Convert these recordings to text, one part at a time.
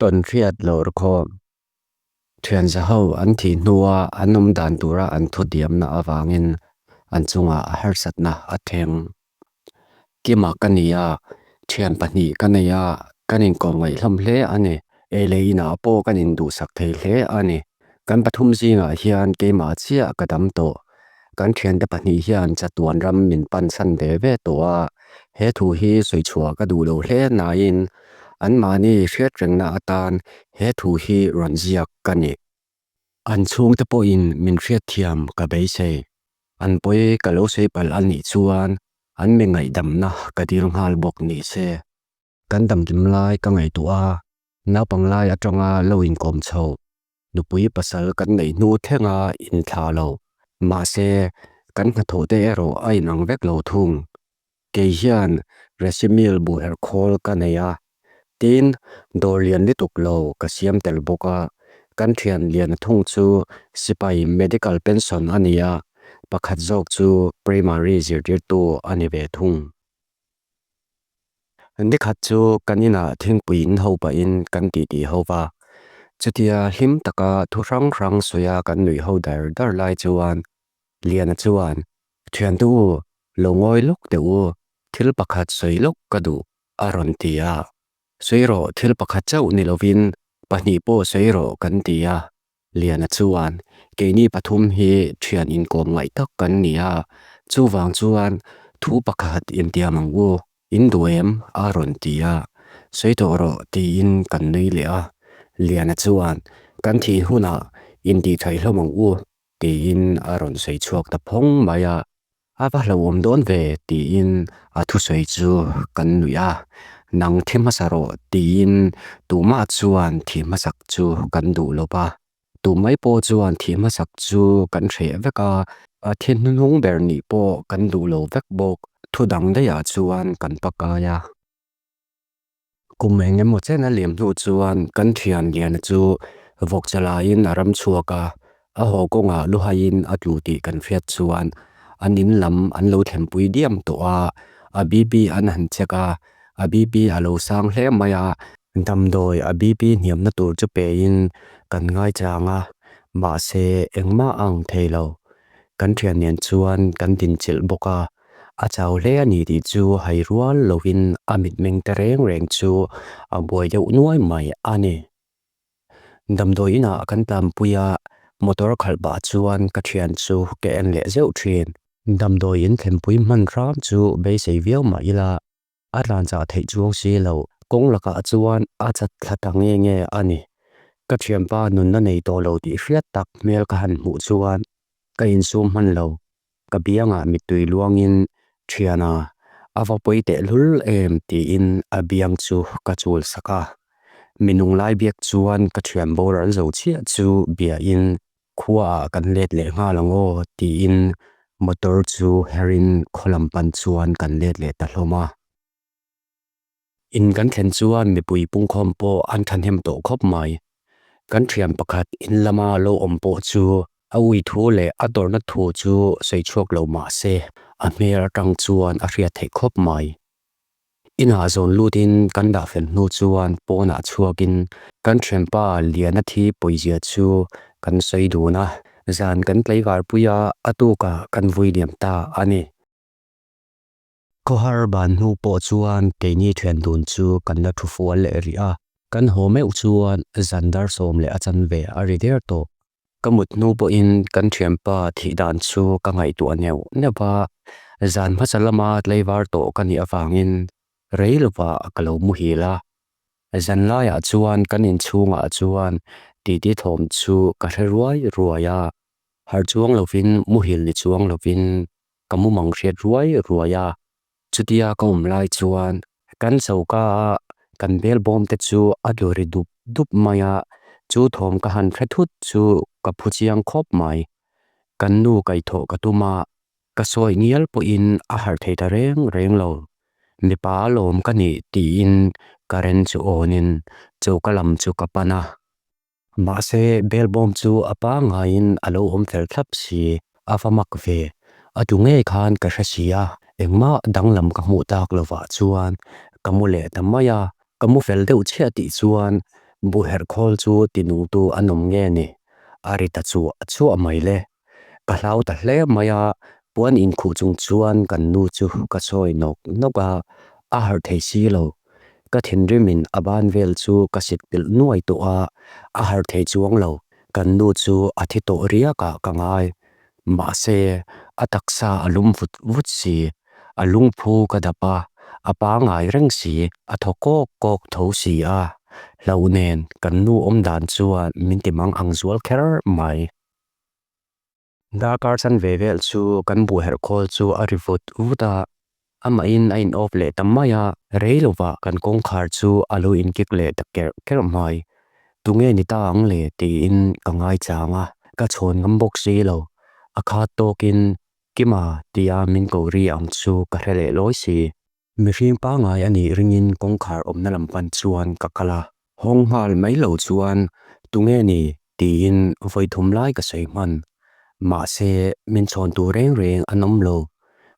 Tawnhriat lawrkhawm thianzaho an thih hnua an awm dan tura an thutiamna avangin an chungah harsatna a thleng. Kima ka ni a, thian pahnih ka nei a, kan inkawm ngaih hlawm hle a ni. Ei leh inah pawh kan induhsak thei hle a ni. Kan pathum zingah hian keimah chiah ka dam tawh. Kan thiante pahnih hian chatuan ram min pansan ve ve tawh a, he thu hi sawi chhuah ka duh lo hle nain anmahni hriatrengna atan he thu hi rawn ziak ka ni. An chhungte pawhin min hriatthiam ka beisei. An pawi ka lo sawi palh a nih chuan an mi ngaihdamna ka dil nghal bawk ni se. Kan damhlim lai ka ngaihtuah a, naupang lai atanga lo inkawm chho, nupui pasal kan neih hnu thlenga inthla lo. Mahse, kan hnathawh te erawh a inang vek lo thung. Kei hian Resimil buhherh khawl ka nei a, tin, dawr lian lutuk lo ka siam tel bawk a. Kan thian lian thung chu sipai medical pension a ni a, pakhat zawk chu primary zirtirtu a ni ve thung. Nikhat chu kan inah thingpui in ho pahin kan titi ho va, chutia hlim taka thu hrang hrang sawi a kan nuih ho dar dar lai chuan Liana chuan, Thiante u, lo ngawi lawk teh u, thil pakhat sawi lawk ka duh, a rawn ti a. Sawi rawh, thil pakhat chauh ni lovin pahnih pawh sawi rawh kan ti a. Liana chuan, Keini pathum hi thian inkawm ngaih tak kan ni a, chuvang chuan thu pakhat intiam ang u, in duh em? a rawn ti a, Sawi tawh rawh tiin kan nui leh a. Liana chuan, Kan thih hunah intihtheih hlawm ang u tiin a rawn sawi chhuak ta phawng mai a. A va hlauhawm dawn ve tiin a thusawi chu kan nuih a, nang thi hmasa rawh tiin tumah chuan thi hmasak chu kan duh lo va, tumai pawh chuan thi hmasak chu kan hreh vek a, a thi hnuhnung ber nih pawh kan duh lo vek bawk, thu dang daihah chuan kan pakai a. Kum eng emaw chen a liam hnu chuan kan thian Liana chu vawk chalaiin a ram chhuak a, a haw kawngah luhaiin a tlu tih kan hriat chuan an in lam an lo thlenpui diam tawh a, a BP an han check a, a BP a lo sang hle mai a, damdawi a BP hniamna tur chu pein kan ngaichang a, mahse engmah a ang thei lo. Kan thian nen chuan kan dinchilh bawk a, A chau hle a ni tih chu hai rual lovin a mitmeng te reng reng chu a buai deuh nuai mai a ni. Damdawi inah kan tlanpui a, motor khalh pah chuan ka thian chu ka en leh zeuh thin. Damdawi in thlenpui hman hram chu beisei viau mah ila a tlan chah theih chuang si lo. Kawng lakah chuan a chat thla ta nge nge a ni. Ka thianpa nunna nei tawh lo tih hriat tak hmel ka han hmuh chuan ka insum hman lo. Ka biangah mittui luangin thiana a va pawi tehlul em tiin a biang chu ka chul sak a. Mi nunglai biak chuan ka thian boral zo chiah chu biain khuaah kan let leh nghal ang aw tiin motor chu herin khaw lam pan chuan kan let leh ta hlawm a. In kan thlen chuan mipui pungkhawm pawh an thahnem tawh khawp mai. Kan thian pakhat in lama lo awm pawh chu a ui thu leh a tawrhna thu chu sawi chhuak lo mah se a hmel atang chuan a hriat theih khawp mai. Inah zawn lutin kan dah fel hnu chuan pawnah chhuakin kan thianpa Liana thi pawizia chu kan sawi dun a, zan kan tlaivarpui a, a tukah kan vui liam ta a ni. Khawhar ban hnu pawh chuan keini thian dun chu kan la thu fual leh rih a, kan haw meuh chuan zan dar sawm leh a chanve a ri der tawh. Ka mut hnu pawhin kan thianpa thih dan chu ka ngaihtuah neuh neuh a, zan hmasa lama tlaivar tawh ka nih avangin rei lovah ka lo muhil a. Zan laiah chuan kan inchhungah chuan titi thawm chu ka hre ruai ruai a, harh chuang lovin muhil ni chuang lovin ka mumang hriat ruai ruai a. Chutia ka awm lai chuan kan choka a kan bel bawm te chu a tlu ri dup dup mai a, chu thawm ka han hre thut chu ka phu chiang khawp mai. Kan nu kaihthawh ka tum a, ka sawi ngial pawhin a harh thei ta reng reng lo. Mipa alawm ka nih tiin current chu on in choka lam chu ka pan a. Mahse, belbawm chu a pangaiin a lo awm fel thlap si, a va mak ve. A tu ngei khan ka hre si a, engmah danglam ka hmuh tak lovah chuan ka mu leh ta mai a. Ka mu fel deuh chiah tih chuan Buhherh khawl chu tinungtu an awm nge ni? A ri ta chuah chuah mai le. Ka hlau ta hle mai a, puan inkhuh chung chuan kan nu chu ka sawi nawk nawk a, a harh thei si lo. Ka thinrimin a ban vel chu ka sit pilh nuai tawh a, a harh thei chuang lo. Kan nu chu a thi tawh riak ah ka ngai. Mahse, a taksa a lum vut vut si, a lungphu ka dap a, a pangngai reng si, a thaw kawk kawk tho si a. Hlauh nen kan nu awm dan chuan min ti mang ang zual kher mai. Darkar chan ve vel chu kan buhherh khawl chu a ri vut vut a, amahin a in off leh ta mai a, rei lovah kan kawngkhar chu a lo inkik leh ta kerh kerh mai. Tunge ni ta ang le tiin ka ngaichang a, ka chhawn ngam bawk si lo. A khat tawkin Kima tia min ko ri ang chu ka hre leh lawi si. Mihring pangngai a nih ringin kawngkhar awmna lam pan chuan ka kal a, hawng nghal mai lo chuan tunge ni tiin vawi thum lai ka sawi hman. Mahse, min chhawn tur reng reng an awm lo.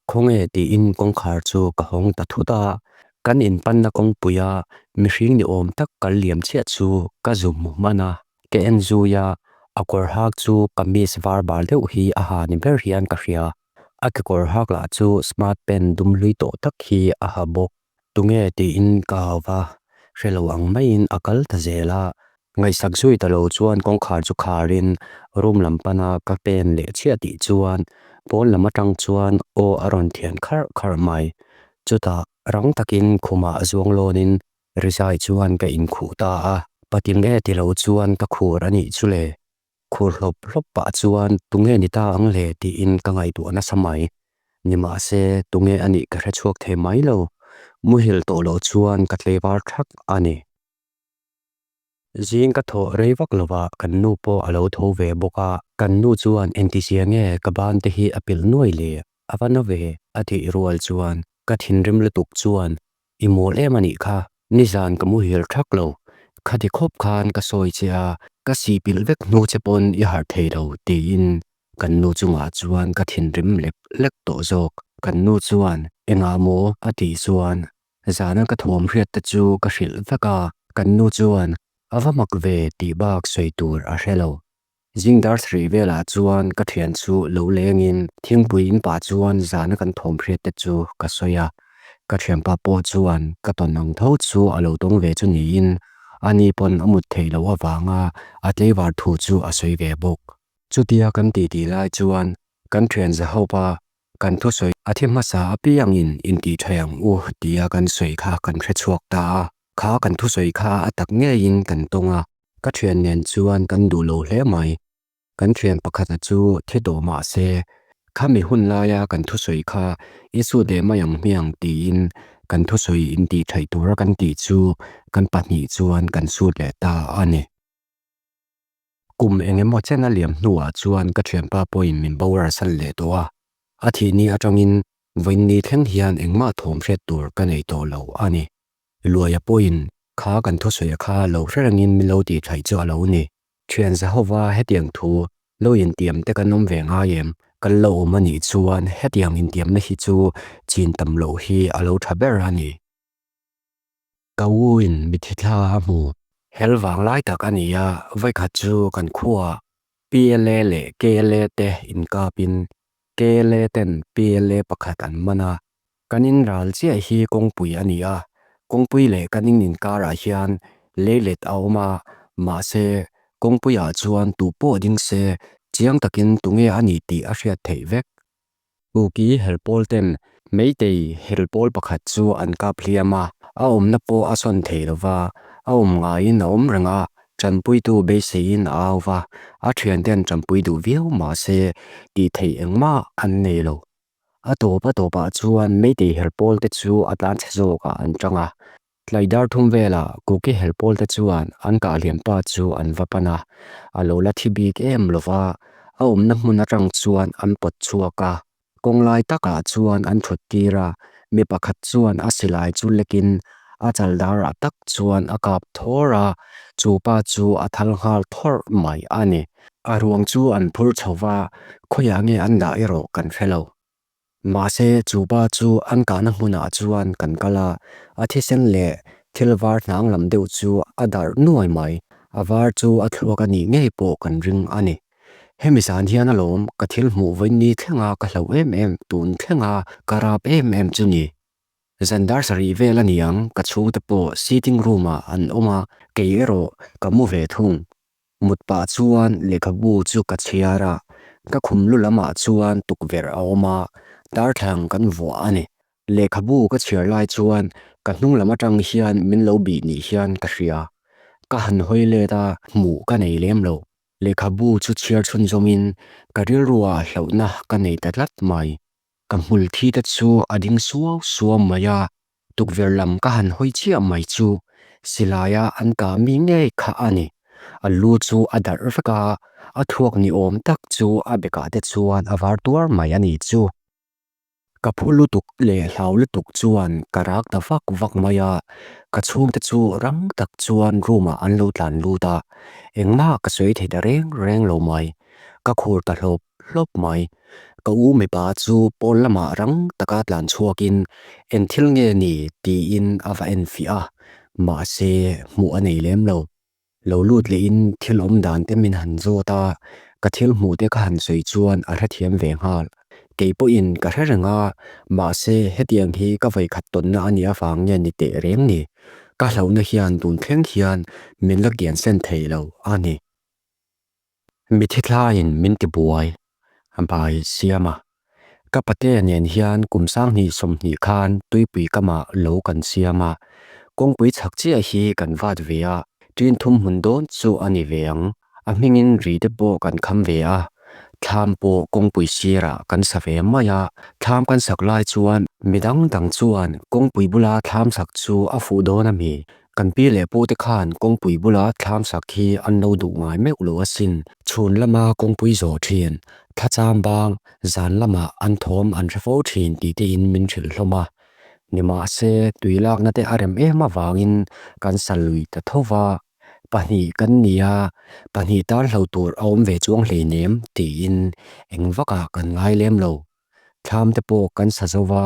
Khawnge tiin kawngkhar chu ka hawng ta thut a, kan inpanna kawngpuia mihring ni awm tak kal liam chiah chu ka zu hmu hman a, ka en zui a, a kawr hak chu kamis var bal deuh hi a ha ni ber hian ka hria. A kekawr hak lah chu smart pant dum hlui tawh tak hi a ha bawk. Tunge tiin ka hau va, hre lo ang maiin a kal ta zel a. Ngaihsak zui ta lo chuan kawngkhar chu kharin room lam pana ka pen leh chhiah tih chuan pawn lam atang chuan aw a rawn thian kharh kharh mai. Chutah rang takin khumah zuang lawnin rizai chuan ka inkhuh ta a, patling e ti lo chuan ka khur a nih chu le. Khur hlawp hlawp pah chuan tunge ni ta ang le tiin ka ngaihtuah nasa mai. Nimahse, tunge a nih ka hre chhuak thei mai lo. Muhil tawh loh chuan ka tleivar thak a ni. Zing ka thawh rei vak lovah kan nu pawh a lo tho ve bawk a. Kan nu chuan engtizia nge ka ban te hi a pilh nuai le? A va na ve a tih rual chuan ka thinrim lutuk chuan I mawl em a nih kha, nizan ka muhil thak lo, khati khawp khan ka sawi che a, ka sipilh vek hnu che pawn i harh thei lo tiin kan nu chungah chuan ka thinrim lek lek tawh zawk. Kan nu chuan engah maw a tih chuan zana ka thawm hriat te chu ka hrilh vek a, kan nu chuan a va mak ve tih bak sawi tur a hre lo. Zing dar sarih velah chuan ka thian chu lo lengin thingpui in pah chuan zana kan thawm hriat te chu ka sawi a, ka thianpa pawh chuan ka tawn ang tho chu a lo tawng ve chu niin ani pawn a mut theih loh avanga a tleivar thu chu a sawi ve bawk. Chutia kan titi lai chuan kan thian Zahopa kan thusawi a thi hmasa apiangin intih tha ang u tia kan sawi kha kan hrechhuak ta a, kha kan thusawi kha a tak ngeiin kan tawng a. Ka thian nen chuan kan duh lo hle mai. Kan thian pakhata chu thi tawh mah se, khami hun laia kan thusawi kha i sut leh mai ang hmiang tiin kan thusawi intih theih tura kan tih chu kan pahnih chuan kan sut leh ta a ni. Kum eng emaw chen a liam hnuah chuan ka thianpa pawhin min boral san leh tawh a, a thihni atangin vawiinni thleng hian engmah thawm hriat tur ka nei tawh lo a ni. Luaia pawhin kha kan thusawi kha lo hre rengin min lo tih thaih chu a lo ni. Thian Jehova hetiang thu lo intiam te kan awm ve ngai em? Kan lo awm a nih chuan hetiang intiamna hi chu chin tam loh hi a lo tha ber a ni. Ka u in mithi thla a hmu. Hel vang lai tak a ni a, vawikhat chu kan khuaah PLA leh KLA te inkapin KLA ten PLA pakhat an man a, Kan in ral chiah hi kawngpui a ni a, kawngpui leh kan in inkarah hian leilet a awm a, mahse kawngpuiah chuan tu pawh ding se chiang takin tunge a ni tih a hriat theih vek. Kuki helpawl ten Meitei helpawl pakhat chu an kap hliam a, a awmna pawh a sawn thei lo va, a awm ngaiin a awm reng a, tanpuitu beiseiin a au va, a thianten tanpui duh viau mahse tih theih engmah an nei lo. A tawp a tawpah chuan Meitei helpawl te chu a tlan chhe zawkah an tang a. Tlai dar thum velah Kuki helpawl te chuan an kah hliam pa chu an va pan a, a lo la thi bik em lo va, a awmna hmun atang chuan an pawt chhuak a. Kawng lai takah chuan an thut tir a, mi pakhat chuan a silai chu lekin a chal darah tak chuan a kap thawr a, chu pa chu a thal nghal thawrh mai a ni. A ruang chu an phur chho va, khawiah nge an dah erawh kan hre lo. Mahse, chu pa chu an kahna hmunah chuan kan kal a, a thisen leh Thil var hnang lam deuh chu a darh nuai mai. A var chu a thluak a nih ngei pawh kan ring a ni. Hemi zan hian alawm ka thil hmuh vawiin thlenga ka hlauh em em tun thlenga ka rap em em chu ni. Zan dar sarih vel a ni ang, ka chhungte pawh sitting room ah an awm a, kei erawh ka mu ve thung. Mut pah chuan lehkhabu chu ka chhiar a, ka khum lu lamah chuan tukverh a awm a, darthlalang kan vuah a ni. Lehkhabu ka chhiar lai chuan ka hnung lam atang hian min lo bih ni hian ka hria. Ka han hawi let a, hmuh ka nei lem lo. Lehkhabu chu chhiar chhunzawmin ka rilruah hlauhna ka nei ta tlat mai. Ka hmul thi te chu a ding suau suau mai a, tukverh lam ka han hawi chiah mai chu silaia an kah mi ngei kha a ni. A lu chu a darh vek a, a thluak ni awm tak chu a bekah te chuan a var tuar mai a ni chu. Ka phu lutuk leh hlau lutuk chuan ka rak ta vak vak mai a, ka chhungte chu rang tak chuan room ah an lo tlan lut a, engmah ka sawi thei ta reng reng lo mai, ka khur ta hlawp hlawp mai. Ka u mipa chu pawn lamah rang taka tlan chhuakin eng thil nge ni tiin a va enfiah a, mahse hmuh a nei lem lo. Lo lut lehin thil awm dan te min han zawt a, ka thil hmuh te ka han sawi chuan a hrethiam ve nghal. Kei pawhin ka hre reng a, mahse hetiang hi ka vawikhat tawnna a nih avang nge ni teh reng ni. Ka hlauhna hian tun thleng hian min la kiansen thei lo a ni. Mithi thlaiin min ti buai a bai siam a. Ka patea nen hian kum sanghnih sawmhnih khan tuipui kamah lo kan siam a, kawngpui chhak chiah hi kan vat ve a, ṭin thum hmun dawn chu a ni ve ang. A hmingin ri te pawh kan kham ve a, thlam pawh kawngpui sirah kan sa ve mai a. Thlam kan sak lai chuan midang dang chuan kawngpui bula thlam sak chu a fuh dawn a mi? Kan pi leh pute khan kawngpui bula thlam sak hi an lo duh ngai meuh lo asin. Chhun lama kawngpui zawh thin, thla cham bang, zan lamah an thawm an hre fo thin tih tein min hrilh hlawm a. Nimahse, tui lakna te a rem em avangin kan sa lui ta tho va, pahnih kan ni a, pahnih tan hlo tur a awm ve chuang hleinem tiin eng vakah kan ngai lem lo. Thlam te pawh kan sa zo va,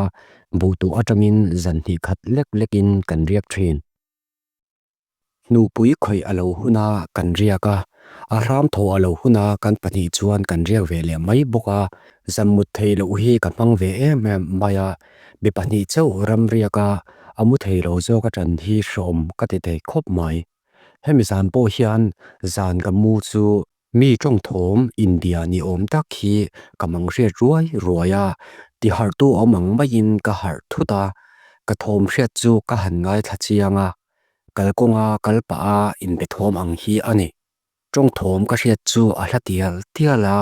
buhtuh atangin zan hnih khat lek lekin kan riak thin. Hnupui khawih a lo hun a, kan riak a, a hram thaw a lo hun a, kan pahnih chuan kan riak ve leh mai bawk a. Zan mut thei loh hi ka hmang ve em em mai a, mi pahnih chauh ram riak a, a mu thei lo zawk a tan hi hrehawm ka ti thei khawp mai. Hemi zan pawh hian zan ka mu chu Mi tawng thawm India ni awm tak hi ka mang hriat ruai ruai a, ti harhtu awm ang maiin ka harh thut a, ka thawm hriat chu ka han ngaithla chiang a, kalkawnga kal pah a inbe thawm ang hi a ni. Tawng thawm ka hriat chu a hla tial tial a,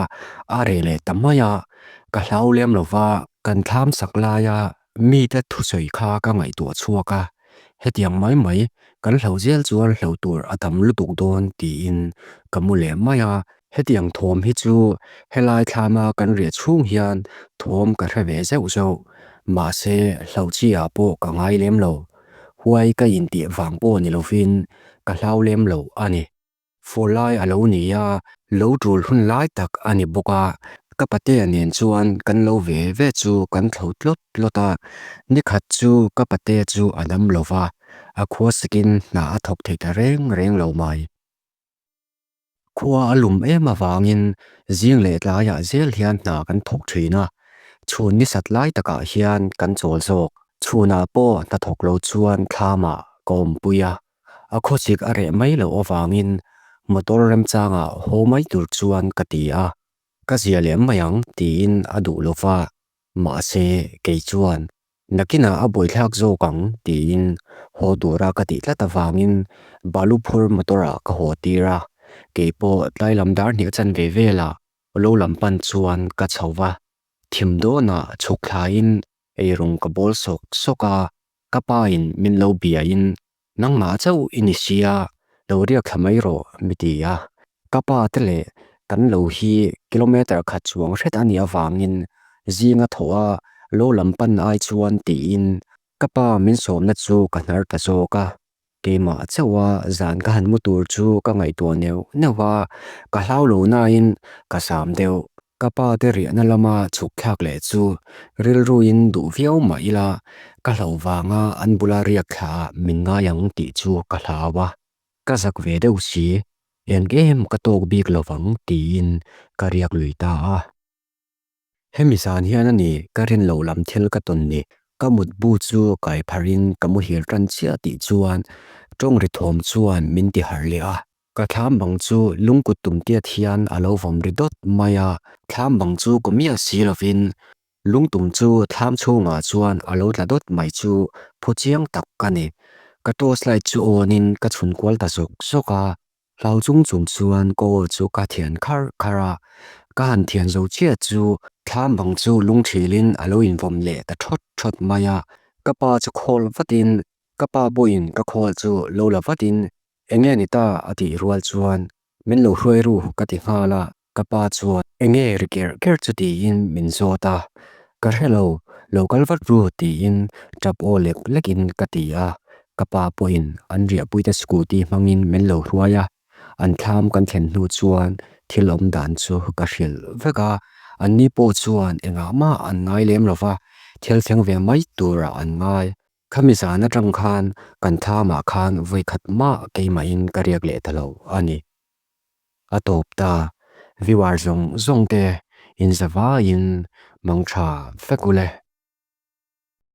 a reh leh ta mai a, ka hlau lem lo va, kan thlam sak laia mite thusawi kha ka ngaihtuah chhuak a, Hetiang mai mai, kan hlo zel chuan hlo tur a tam lutuk dawn tiin ka mu leh mai a. Hetiang thawm hi chu helai thlama kan riah chhung hian thawm ka hre ve zeuh zeuh. Mahse, hlo chi ah pawh ka ngai lem lo. Huai ka intih vang pawh ni lovin ka hlau lem lo a ni. Fur lai a lo ni a, lo tul hun lai tak a ni bawk a, ka patea nen chuan kan lo ve ve chu kan thlo tlawt tlawt a, nikhat chu ka patea chu a dam lo va, a khua sikin hna a thawk thei ta reng reng lo mai. Khua a lum em avangin zing leh tlaiah zel hian hna kan thawk thin a, chhun nisat lai takah hian kan chawl zawk. Chhunah pawh hnathawk lo chuan thlamah ka awmpui a, A khawchik a reh mai loh avangin motor remchangah haw mai tur chuan ka ti a, ka zia leh mai ang tiin a duh lo va, mahse kei chuan nakinah a buaithlak zawk ang tiin haw tura ka tih tlat avangin balu phur motor-ah ka haw tir a, kei pawh tlai lam dar hnih chanve velah lo lam pan chuan ka chho va, thim dawnah chhuk thlaiin eirawng ka bawl sawk sawk a, Ka pa in min lo bia in nangmah chauh i ni sia, lo riak thla mai rawh mi ti a. Ka pa te leh kan lo hi kilometer khat chuang hret a nih avangin zinga thawh a lo lam pan ai chuan tiin ka pa min sawmna chu ka hnar ta zawk a. Keimah chauh a zan ka han mu tur chu ka ngaihtuah neuh neuh a, ka hlau lo nain ka zam deuh. Ka pa te riahna lama chhuk thlak leh chu rilruin duh viau mah ila ka hlauh vanga an bula riak thla ah min ngai ang tih chu ka hlau a. Ka zak ve deuh si, eng em ka tawk bik lovang tiin ka riak lui ta a. Hemi zan hian a ni ka rin lo lam thil ka tawn ni. Ka mutbu chu kai pharin ka muhil tan chiah tih chuan tawng ri thawm chuan min ti harh leh a. Ka thlam bang chu lungkut tum tiat hian a lo vawm ri dawt mai a, thlam bang chu kaw miah si lovin lungtum chu thlam chhungah chuan a lo tla dawt mai chu phu chiang tak ka ni. Ka torch light chu on in ka chhun kual ta zawk zawk a, hlau chung chung chuan ka aw chu ka thian kharh kharh a, ka han thian zo chiah chu thlam bang chu lungthilin a lo invawm leh ta thawt thawt mai a, ka pa chu khawl vatin ka pa pawhin ka khawl chu lo la vatin Enge ni ta? a tih rual chuan min lo hruai ru ka ti nghal a, ka pa chuan enge ri kerh kerh chu tiin min zawt a, ka hre lo, lo kal vat ru tiin tap aw lek lekin ka ti a, ka pa pawhin an riahpuite scooty hmangin min lo hruai a, an thlam kan thlen hnu chuan thil awm dan chu ka hrilh vek a, anni pawh chuan engah mah an ngai lem lo va, thil thleng ve mai turah an ngai. Khami zan atang khan kan thlamah khan vawi khat mah keimahin ka riak leh ta lo a ni. A tawp ta, viewer zawng zawng te inzavaiin mangtha vek ule.